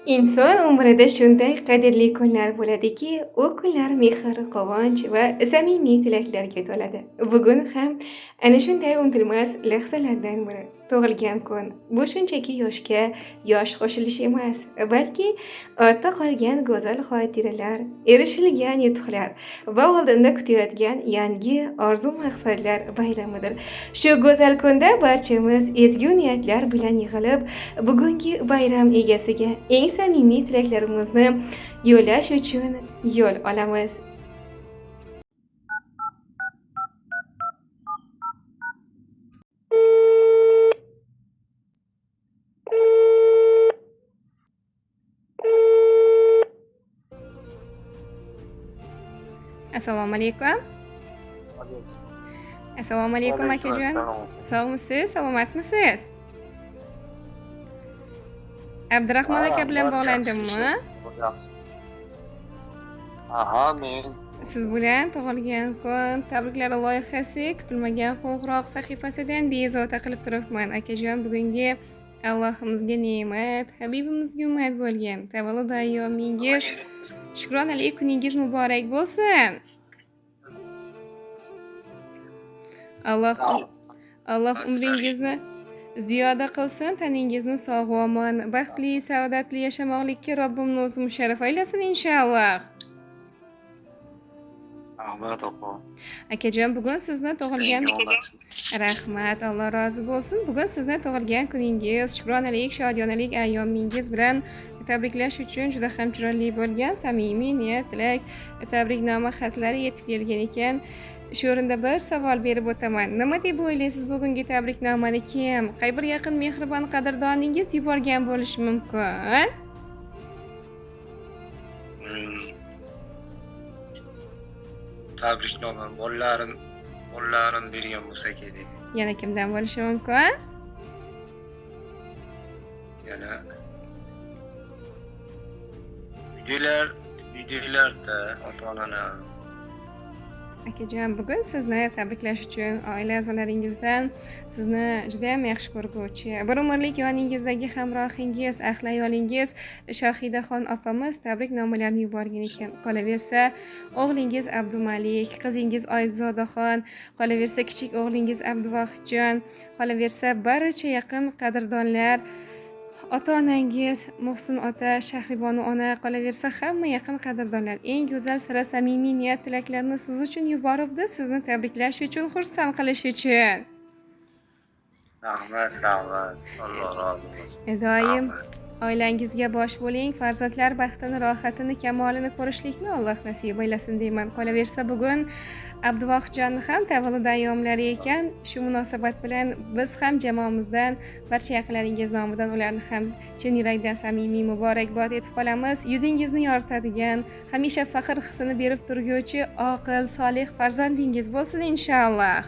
Inson umrida shunday qadrli kunlar bo'ladiki, u kunlar mehr, quvonch va samimiy tilaklarga to'ladi. Bugun ham ana shunday unutilmas lahzalardan biri. Tug'ilgan kun bu shunchaki yoshga yosh qo'shilish emas, balki ortda qolgan go'zal xotiralar, erishilgan yutuqlar va oldinda kutayotgan yangi orzu-maqsadlar bayramidir. Shu go'zal kunda barchamiz ezgu niyatlar bilan yig'ilib, bugungi bayram egasiga eng samimiy tilaklarimizni yo'llash uchun yo'l olamiz. Assalomu alaykum. Assalomu alaykum, Alaykum akajon. assalom. Sog'misiz, salomatmisiz? Abdurahmon Ha, aka bilan rahmat, yaxshi bog'landimmi? Yaxshi. Aha, men. Siz bilan tug'ilgan kun tabriklari loyihasi kutilmagan qo'ng'iroq sahifasidan bezovta qilib turibman. Akajon, bugungi Allohimizga ne'mat, habibimizga ummat bo'lgan tavallud ayyomingiz, shukronali kuningiz muborak bo'lsin. Alloh umringizni ziyoda qilsin, taningizni sog' omon, baxtli, saodatli yashamoqlikka Robbimni o'zi musharraf aylasin inshaalloh. Rahmat, opa. Akajon, bugun sizni tug'ilgan Sizlarga omad. Rahmat, Alloh rozi bo'lsin. Bugun sizni tug'ilgan kuningiz, shukronalik, shodiyonalik ayyomingiz bilan tabriklash uchun juda ham chiroyli bo'lgan samimiy niyat, tilak, tabriknoma xatlari yetib kelgan ekan. Shu o'rinda bir savol berib o'taman. Nima deb o'ylaysiz, bugungi tabriknomani kim, qay bir yaqin mehribon qadrdoningiz yuborgan bo'lishi mumkin? Tabriknomam bolalarim bergan bo'lsa kerak. Yana kimdan bo'lishi mumkin? Yana uydagilarda ota-onalar. Akajon, bugun sizni tabriklash uchun oila a'zolaringizdan sizni judayam yaxshi ko'rguvchi, bir umrlik yoningizdagi hamrohingiz, ahli ayolingiz Shohidaxon opamiz tabriknomalarni yuborgan ekan. Qolaversa, o'g'lingiz Abdumalik, qizingiz Oyzodaxon, qolaversa kichik o'g'lingiz Abduvohidjon, qolaversa barcha yaqin qadrdonlar, ota-onangiz Muhsin ota, Shahribonu ona, qolaversa hamma yaqin qadrdonlar eng go'zal sira samimiy niyat tilaklarni siz uchun yuboribdi, sizni tabriklash uchun, xursand qilish uchun. Rahmat, rahmat. Alloh rozi bo'lsin. Doim Rahmat. oilangizga bosh bo'ling, farzandlar baxtini, rohatini, kamolini ko'rishlikni Alloh nasib aylasin deyman. Qolaversa bugun Abduvohidjonni ham tavallud ayyomlari ekan. Shu munosabat bilan biz ham jamoamizdan barcha yaqinlaringiz nomidan ularni ham chin yurakdan samimiy muborakbod etib qolamiz. Yuzingizni yoritadigan, hamisha faxr hissini berib turguvchi oqil, solih farzandingiz bo'lsin inshaalloh.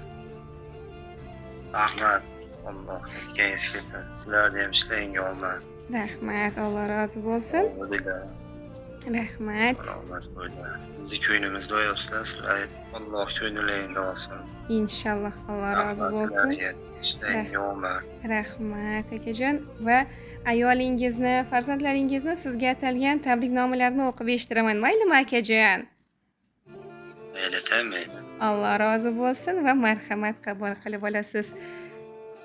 Rahmat. Alloh aytganingiz kelsin. Sizlarni ham ishlaringga omad. Rahmat, Alloh rozi bo'lsin. Bo'linglar. Rahmat. Salomat bo'linglar. Bizni ko'nglimizda oyapsizlar, sizlar Alloh ko'ngillaringda olsin. Inshaalloh, Alloh rozi Rahmat bo'lsin. sizlarga. Ishlaringga omad. Rahmat, akajon, va ayolingizni, farzandlaringizni sizga atalgan tabriknomalarni o'qib eshittiraman. Maylimi, akajon? Mayli, mayli. Alloh rozi bo'lsin va marhamat qabul qilib olasiz.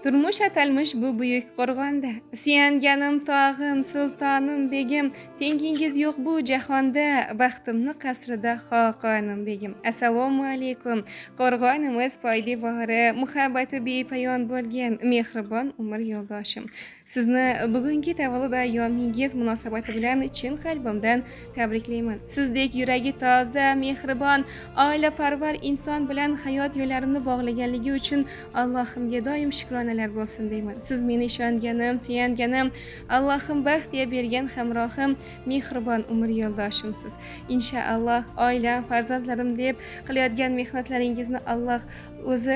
Turmush atalmish bu buyuk qo'rg'onda suyanganim tog'im, sultonim, begim, tengingiz yo'q bu jahonda, baxtimni qasrida xoqonim begim. Assalomu alaykum, qo'rg'onimiz poydevori, muhabbati bepoyon bo'lgan mehribon umr yo'ldoshim. Sizni bugungi tavallud ayyomingiz munosabati bilan chin qalbimdan tabriklayman. Sizdek yuragi toza, mehribon, oilaparvar inson bilan hayot yo'llarimni bog'laganligi uchun Allohimga doim shukronalar bo'lsin deyman. Siz meni ishonganim, suyanganim, Allohim baxt deya bergan hamrohim, mehribon umr yo'ldoshimsiz. Inshaalloh oilam, farzandlarim deb qilayotgan mehnatlaringizni Alloh o'zi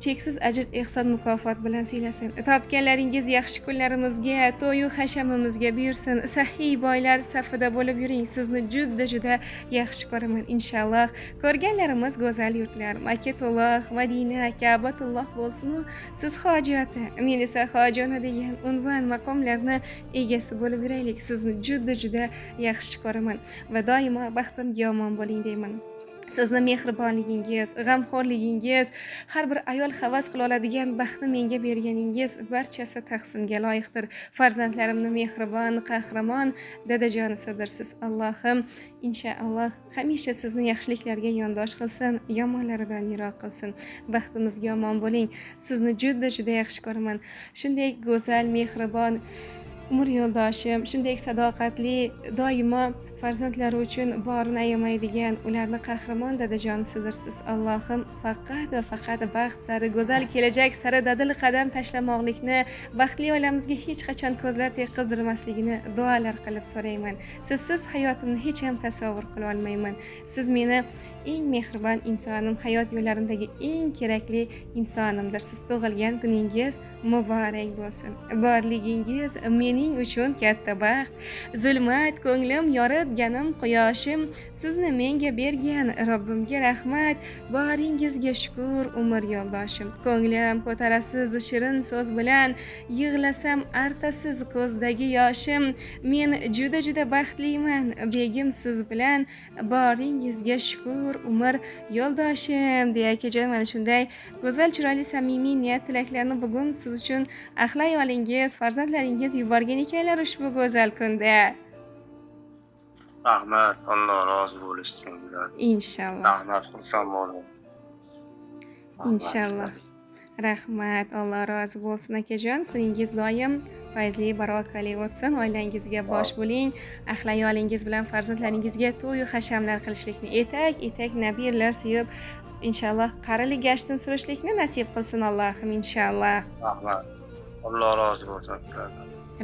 cheksiz ajr ehson mukofot bilan siylasin. Topganlaringiz yaxshi kunlarimizga, to'yu hashamimizga buyursin. Sahiy boylar safida bo'lib yuring. Sizni juda juda yaxshi ko'raman inshaalloh. Ko'rganlarimiz go'zal yurtlar, Makatulloh, Madina, Ka'batulloh bo'lsin-u, siz hoji ota, men esa hoji ona degan unvon maqomlarni egasi bo'lib yuraylik. Sizni juda juda yaxshi ko'raman va doimo baxtimga omon bo'ling deyman. Sizni mehribonligingiz, g'amxo'rligingiz, har bir ayol havas qila oladigan baxtni menga berganingiz barchasi tahsinga loyiqdir. Farzandlarimni mehribon, qahramon dadajonisidirsiz. Allohim inshaalloh hamisha sizni yaxshiliklarga yondosh qilsin, yomonlaridan yiroq qilsin. Baxtimizga omon bo'ling. Sizni juda juda yaxshi ko'raman. Shunday go'zal, mehribon umr yo'ldoshim, shunday sadoqatli, doimo farzandlari uchun borini ayamaydigan, ularni qahramon dadajonisidirsiz. Allohim faqat va faqat baxt sari, go'zal kelajak sari dadil qadam tashlamoqlikni, baxtli oilamizga hech qachon ko'zlar teqqizdirmasligini duolar qilib so'rayman. Sizsiz hayotimni hech ham tasavvur qila olmayman. Siz meni eng mehribon insonim, hayot yo'llarimdagi eng kerakli insonimdir. Siz tug'ilgan kuningiz muborak bo'lsin. Borligingiz mening uchun katta baxt. Zulmat ko'nglim yoritganim quyoshim, sizni menga bergan Robbimga rahmat. Boringizga shukur umr yo'ldoshim. Ko'nglim ko'tarasiz shirin so'z bilan, yig'lasam artasiz ko'zdagi yoshim. Men juda juda baxtliman begim siz bilan. Boringizga shukur umr yo'ldoshim deya akajon mana shunday go'zal, chiroyli, samimiy niyat tilaklarni bugun siz uchun ahli ayolingiz, farzandlaringiz yuborgan ekanlar ushbu go'zal kunda. Rahmat, Alloh rozi bo'lsin. Inshaalloh. Rahmat, xursand bo'ldim. Inshaalloh. Rahmat, Alloh rozi bo'lsin akajon. Kuningiz doim fayzli, barokali o'tsin. Oilangizga bosh bo'ling. Ahli ayolingiz bilan farzandlaringizga to'yu hashamlar qilishlikni, etak-etak nabirlar suyib, inshaalloh qarilik gashtini surishlikni nasib qilsin Allohim inshaalloh. Rahmat. Alloh rozi bo'lsin.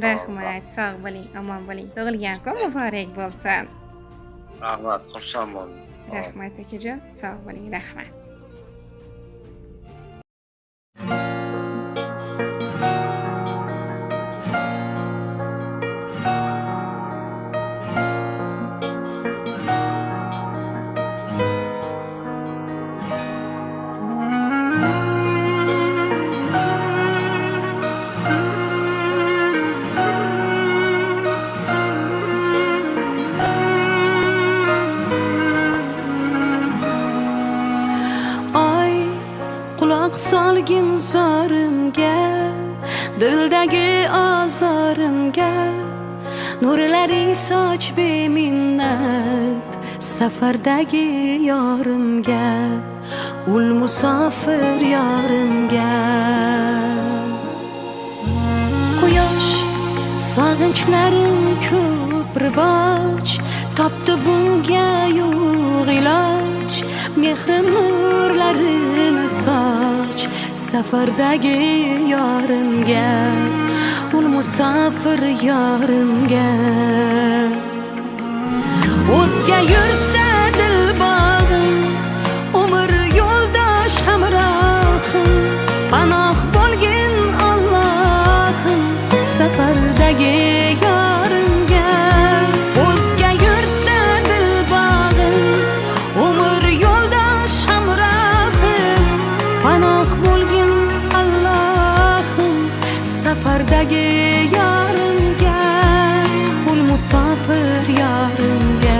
Rahmat, sog' bo'ling, omon bo'ling. Tug'ilgan kun muborak bo'lsin. Rahmat, xursand bo'ldim. Rahmat akajon, sog' bo'ling, rahmat. Oy quloq solgin zorimga, dildagi ozorimga, nurlaring soch beminnat safardagi yorimga, ul musofir yorimga. Quyosh sog'inchlarim ko'p rivoj topdi, bunga yo'q iloj, mehrim nurlarini soch safardagi yorimga, ul musofir yorimga. O'zga yurtda dilbog'im, umr yo'ldosh hamrohim, panoh bo'lgin Allohim safardagi yorimga. O'zga yurtda dilbog'im, umr yo'ldosh hamrohim, panoh bo'lgin Allohim safardagi yorimga, ul musofir yorimga.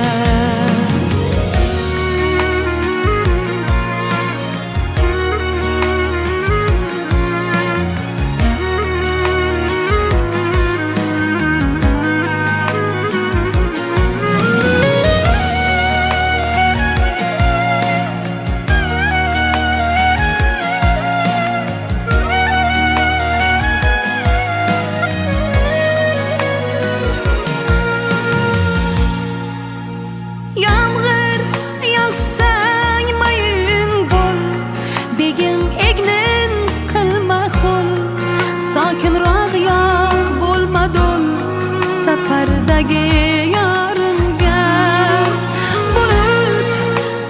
Yomg'ir yog'sang mayin bo'l, begim egnin qilma ho'l, sokinroq yog' bo'lma do'l safardagi yorimga. Bulut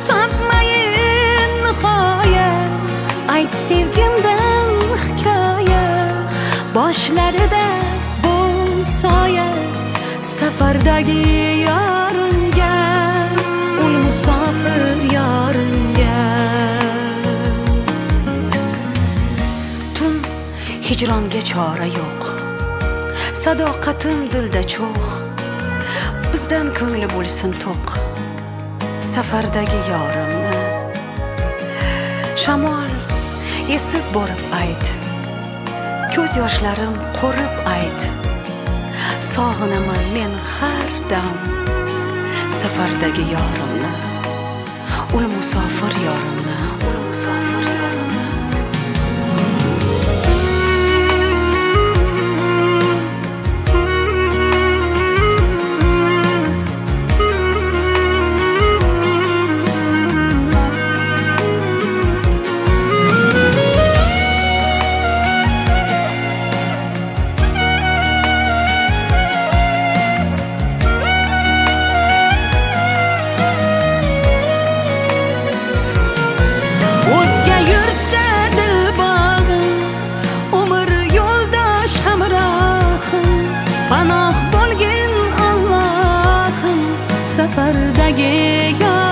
topmayin nihoyat, ayt sevgimda. Safardagi yorimga, ul musofir yorimga. Tun hijronga chora yo'q, sadoqatim dilda cho'g', bizdan ko'ngli bo'lsin to'q safardagi yorimni. Shamol esib borib ayt, ko'z yoshlarim qo'rib ayt, sog'inaman men har dam safardagi yorimni, ul musofir yorimni, ul musofir yorimni. O'zga yurtda dil bog'im, umr yo'ldosh hamrohim, panoh bo'lgin Allohim safardagi.